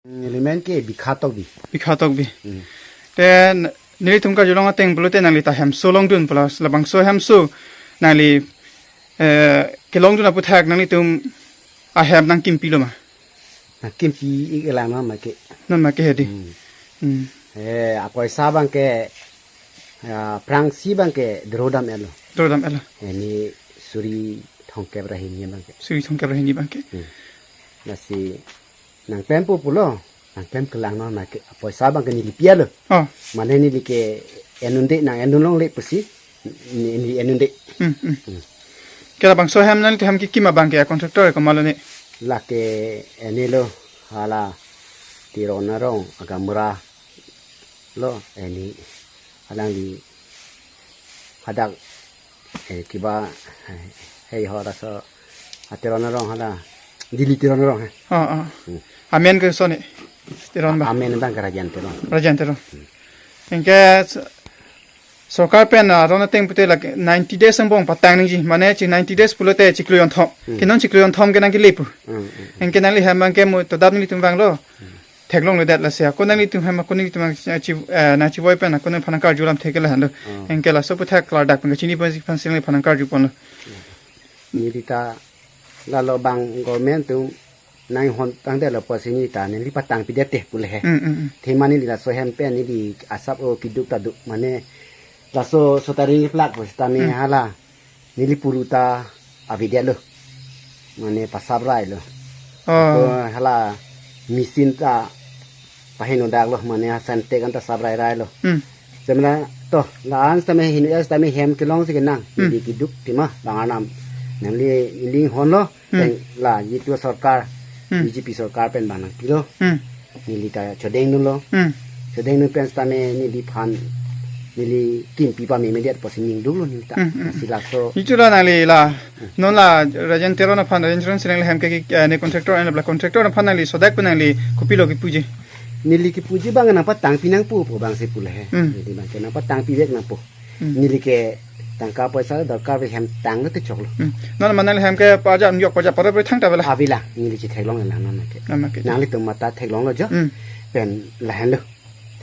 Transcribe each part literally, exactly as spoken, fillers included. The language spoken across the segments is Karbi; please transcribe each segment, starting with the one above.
Neli men ke Bikha Tokbi. Bikha Tokbi. Hmm. Te n-, nelitum karjulong ateng pulote nangli ta hemso longdun pu la, labangso hemso nangli, eh, kelongdun aputhak nanglitum ahem nangkimpilo ma? Nangkimpi-ik lang non ma ke. Non ma ke hedi. Hmm. Hmm. Eh, apoisa abang ke, ah, phrangsi abang ke drodam-etlo. Drodam-etlo. Eh, ni suri thomkep ra hini abang ke. Suri thomkep ra hini abang ke. Hmm. Lasi nangpempo pulo, nangpem kelang non ma ke, apoisa abang ke neli pi-etlo. Oh. Mane neli ke en-un-e, nang en-un longle pusi, ne-, neli en-un-e. Hmm, hmm. Hmm. Ke labangso hem nangtum hem kekim abang ke contractor komatlo ne? Lake eni lo, hala Teron arong Agamura lo, eni alangli hadak, eh, kiba, eh, hei ho laso, ah, Teron arong hala, Dili Teron arong, eh. Oh, oh. Hmm. Amen ke sone, Teron ba? Amen abang ke Rajen Teron. Rajen Teron. Hmm. Anke s-, sorkar pen, ah, aron ateng pute lake ninety days angbong patang nangji. Mane chi ninety days pulote chiklo jonthom. Hmm. Ke non chiklo jonthom ke nangkele pu. Hmm, hmm, hmm. Anke nangli hem abang ke mo to dap nanglitum vanglo. Hmm. Theklongledet lasi ako nanglitum hem ako nanglitum abang chi, eh, nangchivoi pen ako nangphan nangkarju alam thek ke lahenlo. Oh. Anke laso aputhak klardak pen kachini ponsi aphansi nangphan nangkarju ponlo. Neli ta lalo abang government atum nanghon tangdetlo pusi neli ta neli patangpidet te pule he. Mm, mm, mm. Athema neli laso hem pen neli asap o keduk ta do, mane laso sotaring plak pusitame, mm, hala neli puru ta avedetlo. Mane pasap railo. Oh. Ako hala machine ta paheno daklo, mane ha Santech an ta sap rai railo. Hmm. Semla to, la-an sitame hinu ya sitame hem kelongsi kenang. Hmm. Neli keduk tema bang arnam. Nangli ling honlo, hmm, teng la jitu sorkar, hmm, B J P sorkar pen bang nangpilo. Hmm. Neli ta chodengdunlo. Hmm. Chodengdun pen sitame neliphan neli kimpi pame media pusi ningduklo neli ta. Hmm, hmm. Si laso. Nichula nangli la, hmm, non la Rajen Teron aphan, Rajen Teron si nangli hem ke, eh, ne contractor, eh, la contractor aphan nangli sodak pen nangli kopilo kepuji? Neli kepuji abang nangpatangpi nangpo pu abangsi pule he. Hmm. Neli abang ke nangpatangpivek nangpo. Hmm. Neli ke tangka poisa dorkar ave, hem tanglo te choklo. Hmm. Non ma nangli hem ke paja, yok paja, para bre thangta avela? Avela, neli chetheklong lang non ke. Non ma ke. Nanglitum mate theklonglo jo. Hmm. Pen lahenlo.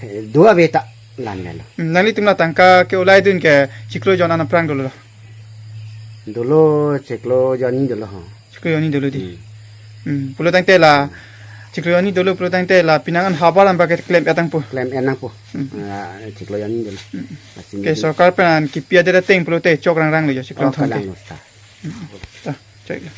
The-, do ave ta lang lelo. Hmm. Nanglitum la tangka ke ulaidun ke chiklo jon an aphrang dolo? Dolo, chiklo jon hini dolo ho. Chiklo jon hini dolo di. Hmm. Hmm. Pulo tangte la, chiklo jon hini dolo pulo tangte la penang an havar an abang ke klem-et nangpo? Klem-et nangpo. Hmm. Ah, chiklo jon hini dolo. Hmm. Lasi ke neli sorkar pen kipi adet ateng pulote chok rangranglo jo chiklo, oh, jonthom ke. Kalang lo ta. Hmm. Ta, chok lo.